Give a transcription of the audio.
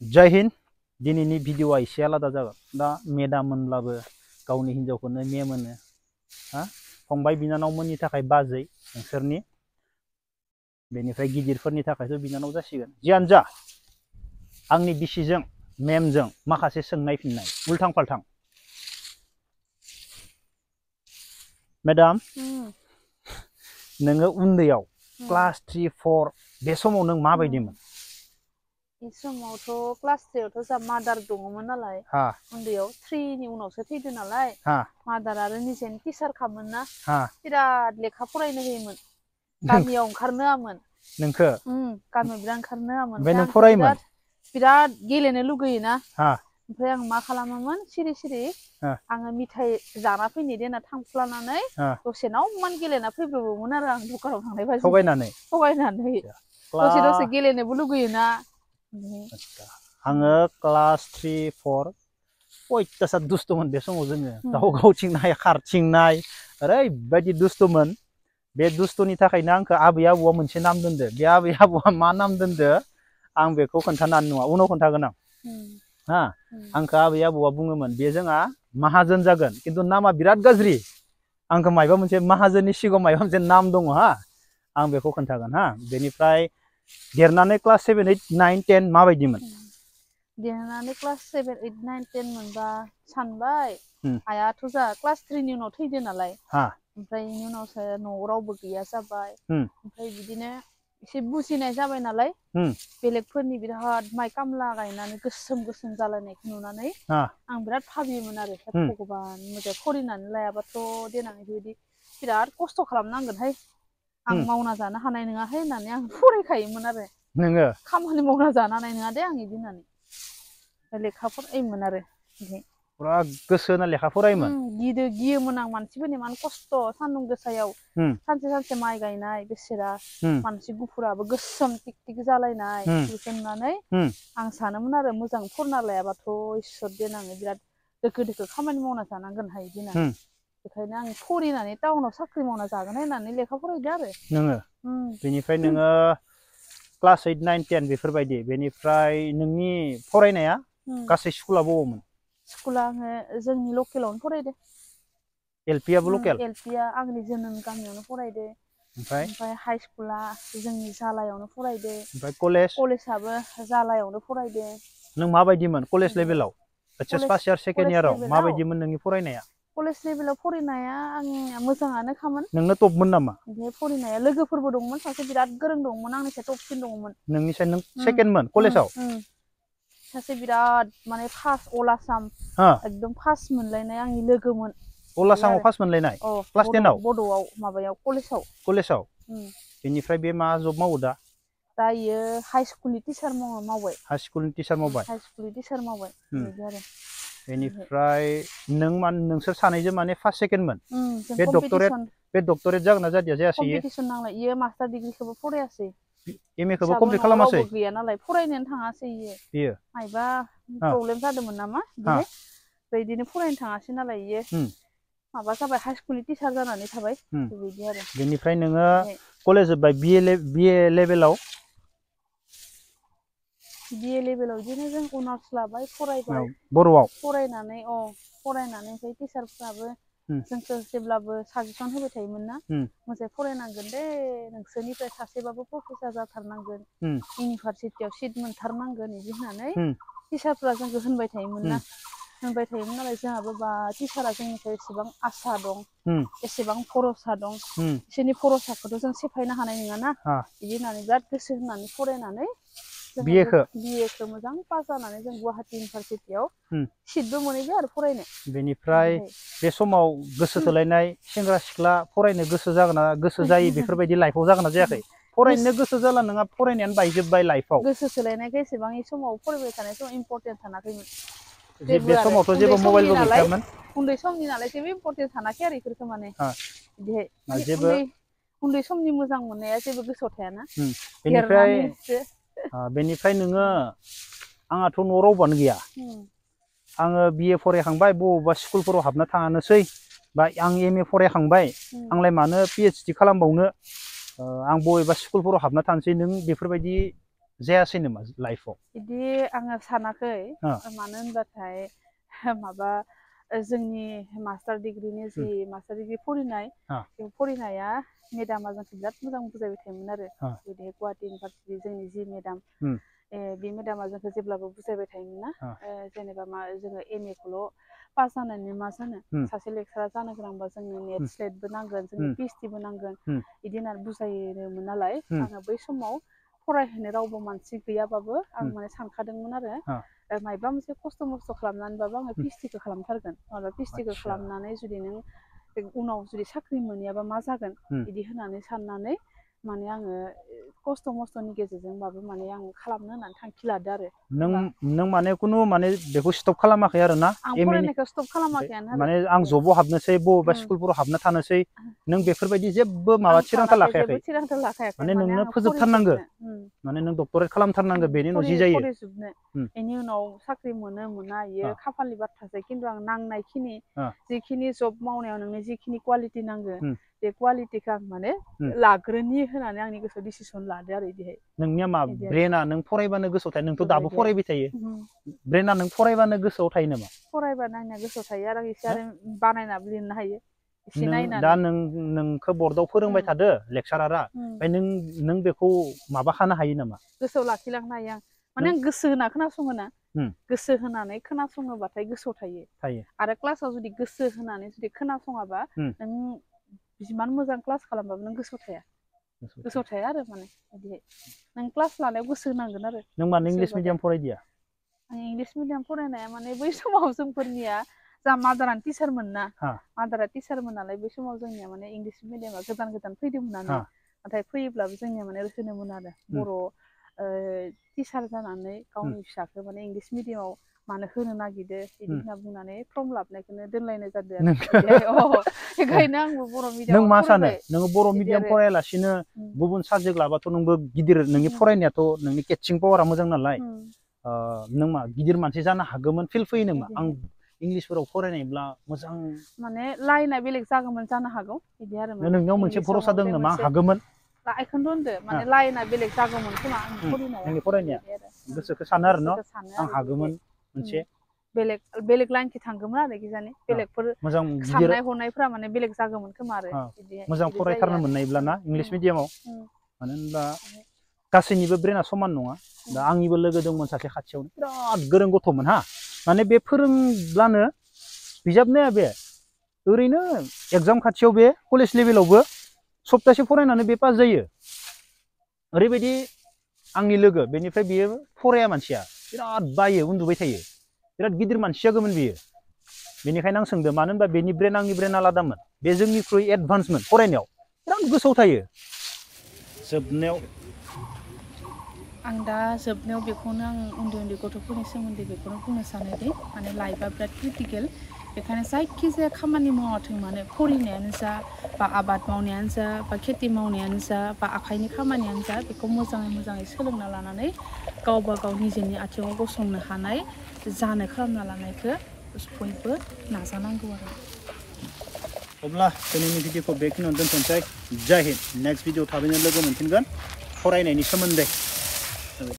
जय हिन्द दिनैनि भिडिअआ एसे आलादा जागोन दा मेडाम मोनब्लाबो गावनि हिन्जावखौनो मेम होनो हा फंबाय बिनानावमोननि थाखाय बाजै नोंसोरनि बेनिफ्राय गिदिरफोरनि थाखायथ' बिनानाव जासिगोन जियानो जा आंनि बिसिजों मेमजों माखासे सोंनाय फिननाय उल्थां फाल्थां मेडाम नोङो उन्दैयाव क्लास 3 4 बे समाव नों माबायदिमोन बे समावथ' क्लास 3 आवथ' जा मादार दङमोन नालाय उन्दैयाव 3 नि उनावसो थैदो नालाय मादार आरो निजेनि टिचार खामोन ना बिराद लेखा फरायनो होयोमोन गामियाव ओंखारनो होआमोन नोंखो गामियाव बिराद ओंखारनो होआमोन ओमफ्राय नों फरायोमोन बिराद गेलेनो लुगैयोना ओमफ्राय आं मा खालामोमोन सिरि सिरि आङो मिथाइ जाना फैनो देना थांफ्लानानै दसेनाव मान गेलेना फैब्रबोमोन आरो आं दखानाव थांनाय बाजि थगायनानै दसे दसे गेलेनोबो लुगैयोना आङो क्लास 3 4 अयथासार दुस्थमोन बे समाव जोङो दाउ गावथिंनाय खारथिंनाय ओरैबायदि दुस्थमोन बे दुस्थनि थाखायनो आंखौ आबै आबौआ मोनसे नाम दोनदो बे आबै आबौआ मा नाम दोनदो आं बेखौ खोन्थानानै नङा उनाव खोन्थागोन आं आंखौ आबै आबौआ बुङोमोन बे जोंहा माहाजोन जागोन खिन्थु नामा बिराद गाज्रि आंखौ मायबा मोनसे माहाजोननि सिगाङाव मायबा मोनसे नाम दङ आं बेखौ खोन्थागोन बेनिफ्राय देरनानै क्लास 7 8 9 10 माबायदिमोन देरनानै क्लास 7 8 9 10 मोनबा सानबाय आयाथ' जा क्लास 3 नि उनाव थैदो नालाय ओमफ्राय बेनि उनावसो न'आव रावबो गैया जाबाय ओमफ्राय बिदिनो एसे बुजिनाय जाबाय नालाय बेलेगफोरनि बिराद माइ खामला गायनानै गोसोम गोसोम जालायनायखौ नुनानै आं बिराद भाबियोमोन आरो भगबान मोजां फरायनानै लायाबाथ' देनां बेबायदि बिराद खस्थ' खालामनांगोनहाय आं मावना जानो हानाय नङाहाय होननानै आं फरायखायोमोन आरो नोङो खामानि मावना जानो हानाय नङा दे आं बिदि होननानै लेखा फरायोमोन आरो पुरा गोसो होना लेखा फरायोमोन गियोमोन आं मानसिफोरनि मान खस्थ' सान्दुं गोसायाव सानसे सानसे माइ गायनाय बेसेरा मानसि गुफुराबो गोसोम टिक टिक जालायनाय बेखौ नुनानै आं सानोमोन आरो मोजां फरायना लायाबाथ' इसोर देनाङै बिराद दोखो दोखो खामानि मावना जानांगोनहाय बिदि होननानै बेखायनो आं फरायनानै टाउनाव साख्रि मावना जागोन होननानै लेखा फरायदो आरो नोङो बेनिफ्राय नोङो क्लास 8 9 10 बेफोरबायदि बेनिफ्राय नोंनि फरायनाया गासै स्कुला बबावमोन स्कुला आङो जोंनि लकेलावनो फरायदो एलपिआबो लकेल एलपिआ आंनि जोनोम गामियावनो फरायदो ओमफ्राय हाइ स्कुला जोंनि जालायावनो फरायदो ओमफ्राय कलेजाबो जालायावनो फरायदो नों माबायदिमोन कलेज लेभेलाव एचएस फार्स्ट इयार सेकेन्ड इयाराव माबायदिमोन नोंनि फरायनाया कलेज लेभेलाव फरायनाया आंनिया मोजाङानो खामोन नोंनो टपमोन नामा ओमफ्राय फरायनाया लोगोफोरबो दंमोन सासे बिराद गोरों दंमोन आंनिसाय टपसिन दंमोन नोंनिसाय नों सेकेन्डमोन कलेजाव सासे बिराद माने फार्स्ट अल आसाम एकदम फार्स्ट मोनलायनाय आंनि लोगोमोन अल आसामाव फार्स्ट मोनलायनाय क्लास 10 आव बड'आव माबायाव कलेजाव बेनिफ्राय बे मा जब मावो दा इयो हाइ स्कुलनि टिचार मावबाय हाइ स्कुलनि टिचार मावबाय हाइ स्कुलनि टिचार मावबाय बिदि आरो बेनिफ्राय नोंसोर सानैजों माने फार्स्ट सेकेन्डमोन बे डक्टरेट जागोन ना जायासै कम्पिटिसन नांलाय इयो मास्टार डिग्रिखौबो फरायासै एम ए खौबो फिसाबो कमप्लिट न'आव खालामासै रावबो गैया नालाय फरायनोनो थाङासै इयो मायबा प्रब्लेम जादोंमोन नामा बेहाय बिदिनो फरायनो थाङासै नालाय इयो माबा जाबाय हाइ स्कुलनि टिचार जानानै थाबाय बेबायदि आरो बेनिफ्राय नोङो कलेज जोब्बाय बिए लेभेलाव बिए लेभेलाव बिदिनो जों अनार्स लाबाय फरायबाय बर'आव फरायनानै ओमफ्राय टिचारफ्राबो जोंखौ जेब्लाबो साजेसन होबाय थायोमोन ना मोजाङै फरायनांगोन दे नोंसोरनिफ्राय सासेबाबो प्रफेसार जाथारनांगोन इउनिभारसिटियाव सिट मोनथारनांगोन बिदि होननानै टिचारफ्रा जोंखौ होनबाय थायोमोन नालाय जोंहाबो बा टिचारा जोंनिफ्राय एसेबां आसा दं एसेबां भरसा दं बिसोरनि भरसाखौथ' जों सेफायनो हानाय नङाना बिदि होननानै बिराद गोसो होनानै फरायनानै बिएखौ मोजां पास जानानै जों गुवाहाटि इउनिभारसिटियाव सिटबो मोनहैबाय आरो फरायनो बेनिफ्राय बे समाव गोसो थोलायनाय सेंग्रा सिख्ला फरायनो गोसो जायो बेफोरबायदि लाइफआव जागोन ना जायाखै फरायनो गोसो जाला नङा फरायनायानो बायजोब्बाय लाइफआव गोसो थोलायनायखौ एसेबां समाव फरायबाय थानाय समाव इम्परटेन्ट सानाखैमोन बे समावथ' जेबो मबाइलबो गैखायामोन उन्दै समनि नालाय जेबो इम्परटेन्ट सानाखै आरो बेफोरखौ माने बिदिहाय जेबो उन्दै समनि मोजां मोननाया जेबो गोसोआव थायाना बेनिफ्राय नोङो आंहाथ' न'आव रावबोआनो गैया आङो बिए फरायखांबाय बबेबा स्कुलफोराव हाबना थानोसै बा आं एम ए फरायखांबाय आंलाय मानो पिएइचडि खालामबावनो आं बबेबा स्कुलफोराव हाबना थानोसै नों बेफोरबायदि जायासै नामा लाइफआव बिदि आङो सानाखै मानो होनबाथाय माबा जोंनि मास्टार डिग्रिनि जि मास्टार डिग्रि फरायनाय बे फरायनाया मेडामा जोंखौ बिराद मोजां बुजायबाय थायोमोन आरो बिदि गुवाहाटि इउनिभारसिटि जोंनि जि मेडाम बे मेडामा जोंखौ जेब्लाबो बुजायबाय थायोमोन ना जेनेबा मा जोङो एम ए खौल' पास जानानै मा जानो सासे लेक्सारार जानो गोनांबा जोंनो नेट स्लेटबो नांगोन जोंनो पिएइचडिबो नांगोन बिदि होननानै बुजायोमोन नालाय आङो बै समाव फरायहोनो रावबो मानसि गैयाबाबो आं माने सानखादोंमोन आरो मायबा मोनसे खस्थ' मस्थ' खालामनानैबाबो आङो पिएइचडिखौ खालामथारगोन माबा पिएइचडिखौ खालामनानै जुदि नों उनाव जुदि साख्रि मोनैयाबा मा जागोन बिदि होननानै साननानै माने आङो खस्थ' मस्थ'नि गेजेरजोंबाबो माने आं खालामनो होननानै थांखि लादो आरो नों माने कुनु माने बेखौ स्टप खालामाखै आरो ना आं फरायनायखौ स्टप खालामाखैयानो आरो माने आं जबाव हाबनोसै बबेबा स्कुलफोराव हाबना थानोसै नों बेफोरबायदि जेबो माबा थिरांथा लाखायाखै माने नोंनो फोजोबथारनांगो माने नों डक्टरेट खालामथारनांगो बेनि उनाव जि जायो फरायजोबनो बेनि उनाव साख्रि मोनो मोना इयो खाफालनि बाथ्रासै खिन्थु आं नांनायखिनि जिखिनि जब मावनायाव नोंनो जिखिनि कुवालिटि नांगो बे कुवालिटिखौ आं माने लाग्रोनि होननानै आंनि गोसोआव डिसिसन लादो आरो बिदिहाय नोंनिया मा ब्रेना नों फरायबानो गोसोआव थायो नोंथ' दाबो फरायबाय थायो ब्रेना नों फरायबानो गोसोआव थायो नामा फरायबानो आंनिया गोसोआव थायो आरो आं एसे आरो बानायनाबो लिरनो हायो एसे नायनानै दा नोंखौ बर्डआव फोरोंबाय थादो लेक्सारारा ओमफ्राय नों बेखौ माबा खानो हायो नामा गोसोआव लाखिलांनो हायो आं माने आं गोसो होना खोनासङो ना गोसो होनानै खोनासङोबाथाय गोसोआव थायो आरो क्लासाव जुदि गोसो होनानै जुदि खोनासङाबा नों जिमान मोजां क्लास खालामबाबो नों गोसोआव थाया आरो माने बिदिहाय नों क्लास लानायाव गोसो होनांगोन आरो नों मानो इंलिश मिडियाम फरायदिया आं इंलिश मिडियाम फरायनाया माने बै समाव जोंफोरनिया जा मादारानो टिचारमोन ना मादारा टिचारमोन नालाय बै समाव जोंनिया माने इंलिश मिडियामा गोदान गोदान फैदोंमोनानो नाथाय फैयोब्लाबो जोंनिया माने होनोमोन आरो बर' टिचार जानानै गावनि फिसाखौ माने इंलिश मिडियामाव मानो होनो नागिरदो बिदि होनना बुंनानै फर्म लाबोनायखौनो दोनलायनाय जादों आरो बेखायनो आंबो बर' मिडियाम नों मा सानो नोङो बर' मिडियाम फरायालासिनो गुबुन साबजेक्ट लाबाथ' नोंबो गिदिर नोंनि फरायनायाथ' नोंनि केटचिं पावारा मोजां नालाय नों मा गिदिर मानसि जानो हागौमोन फिल फैयो नामा आं इंलिसफोराव फरायनायब्ला मोजां माने लाइना बेलेग जागौमोन जानो हागौ बिदि आरो नोंनियाव मोनसे भरसा दं नामा आं हागौमोन बेखौनो होनदो माने लाइना बेलेग जागौमोन खोमा आंनि फरायनाया गोसोखौ सानो आरो न' आं हागौमोन मोनसे बेलेग लाइनखि थांगौमोन आरो किजानि बेलेगफोर मोजां साननाय हनायफ्रा माने बेलेग जागौमोन खोमा आरो मोजां फरायथारनो मोननायब्लाना इंलिश मिडियामाव मानो होनब्ला गासैनिबो ब्रेना समान नङा दा आंनिबो लोगो दंमोन सासे खाथियावनो बिराद गोरों गथ'मोन माने बे फोरोंब्लानो बिजाब नाया बे ओरैनो एगजाम खाथियाव बे कलेज लेभेलावबो सप्तासे फरायनानै बे पास जायो ओरैबायदि आंनि लोगो बेनिफ्राय बियो फराया मानसिया बिराद बायो उन्दुबाय थायो बिराद गिदिर मानसि जागौमोन बियो बेनिखायनो आं सोंदों मानो होनबा बेनि ब्रेन आंनि ब्रेन आलादामोन बे जोंनिख्रुइ एडभान्समोन फरायनायाव बिराद गोसोआव थायो जोबनायाव आं दा जोबनायाव बेखौनो आं उन्दै उन्दै गथ'फोरनि सोमोन्दै बेखौनो बुंनो सानोदि माने लाइफआ बिराद क्रिटिकेल बेखायनो जायखिजाया खामानि मावाथों मानो फरायनायानो जा बा आबाद मावनायानो जा बा खेथि मावनायानो जा बा आखाइनि खामानियानो जा बेखौ मोजाङै सोलोंना लानानै गावबा गाव निजेनि आथिङाव गसंनो हानाय जानो खालामना लानायखौ बयबो नाजानांगौ आरो अब्ला दिनैनि भिडिअखौ बेखिनियावनो दोनथ'नोसै जय हिन्द नेक्स्ट भिडिअ थाबैनो लोगो मोनफिनगोन फरायनायनि सोमोन्दै